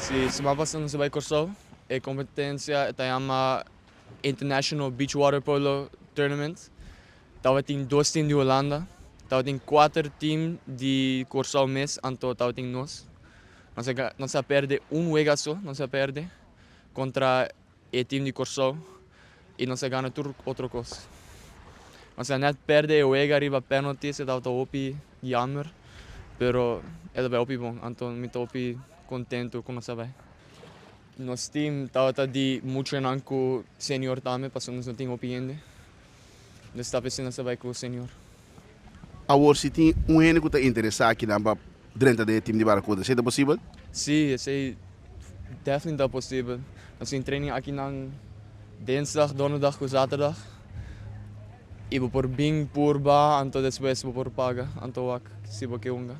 Si, siman pasa nos a bay Corsou. E competencia ta yama International Beach Water Polo Tournament. Tabatin dos team di Hulanda, tabatin cuater team di Corsou mes, anto tabatin nos. Nos a perde un wega so, nos a perde contra e team di Corsou y nos a gana tur otro cos. Nos a net perde e wega riba penalties, e tabata hopi jammer, pero e ta bay hopi bon, anto mi ta hopi contento cu nos a bay. Nos team tabata di muchanan cu senior tambe, pasobra nos no tin hopi hende. Dus ta p'esei nos a bay cu senior. Awor si tin un hende cu ta interesa akinan pa drenta den e team di Barracuda, esei ta posibel? Si, esei definitely ta posibel. Nos tin training akinan dinsdag, donderdag cu zaterdag. Y bo por bin purba, anto despues bo por paga, anto wak si bo ke hunga.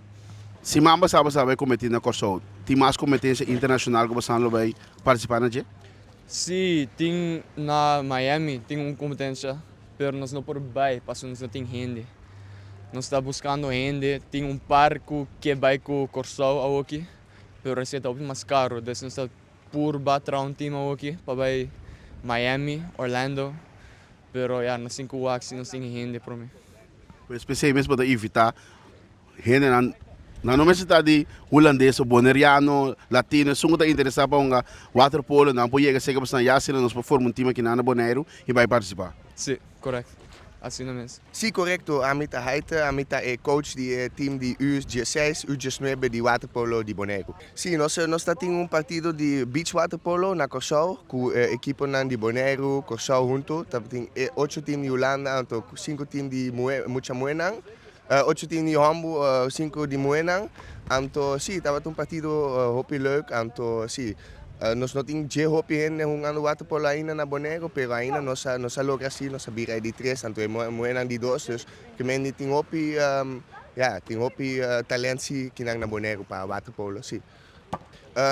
Siman pasá bo sa bai kompetí na Kòrsou. Tin mas kompetensia internashonal ku bosan lo bai partisipá na dje? Sí, tin na Miami tin un kompetensia, pero nos no por bai pasobra nos no tin hende. Nos ta buskando hende, tin un par ku ke bai ku Kòrsou awoki, pero esei ta hopi mas karu, dus nos ta purba traha un team awoki pa bai Miami, Orlando, pero ya nos tin ku wak si nos tin hende promé. Pues p'esei mes bo ta invitá Hendenan nan no mester ta di hulandes o boneriano, latino, esun ku ta interesá pa hunga waterpolo nan por yega serka pasobra ya asina nos por forma un tim akinan na Boneiru i bai partisipá. Sí, correct. Asina mes. Sí, korekto. Ami ta Haite, ami ta e coach di e team di U diesseis, U diesnuebe di waterpolo di Boneiru. Sí, nos nos ta tin un partido di beach waterpolo na Kòrsou ku e ekiponan di Boneiru, Kòrsou huntu. Ta tin e ocho team di Hulanda anto sinku team di muhé mucha muhénan. Ocho tin di hòmbu, sinku di muhénan. Anto sí, tabata un partido hopi leuk. Anto sí, nos no tin dje hopi hende hungando waterpolo ainda na Boneiru, pero ainda nos a nos a logra sí, nos a bira e di tres, anto e muhénan di dos. Dus kimendi tin hopi, ya, tin hopi talent sí kinan na Boneiru pa waterpolo, sí.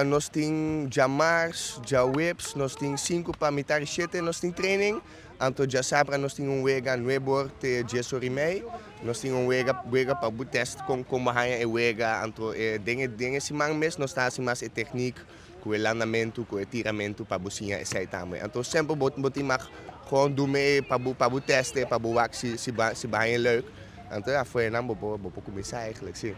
Nos tin djamars, djaweps, nos tin sinku pa mitar di shete nos tin training, anto djasabra nos tin un wega nuebor te dies or i mei, nos tin un wega wega pa bo test kon kon bo haña e wega, anto e den e den e siman mes nos ta hasi mas e teknik ku e landamentu ku e tiramentu pa bo siña esei tambe, anto semper bo bo tin mag gewoon dume pa bo pa bo test e pa bo wak si si bo si bo haña e leuk, anto ya afuera nan bo por bo por kuminsá eigenlijk si.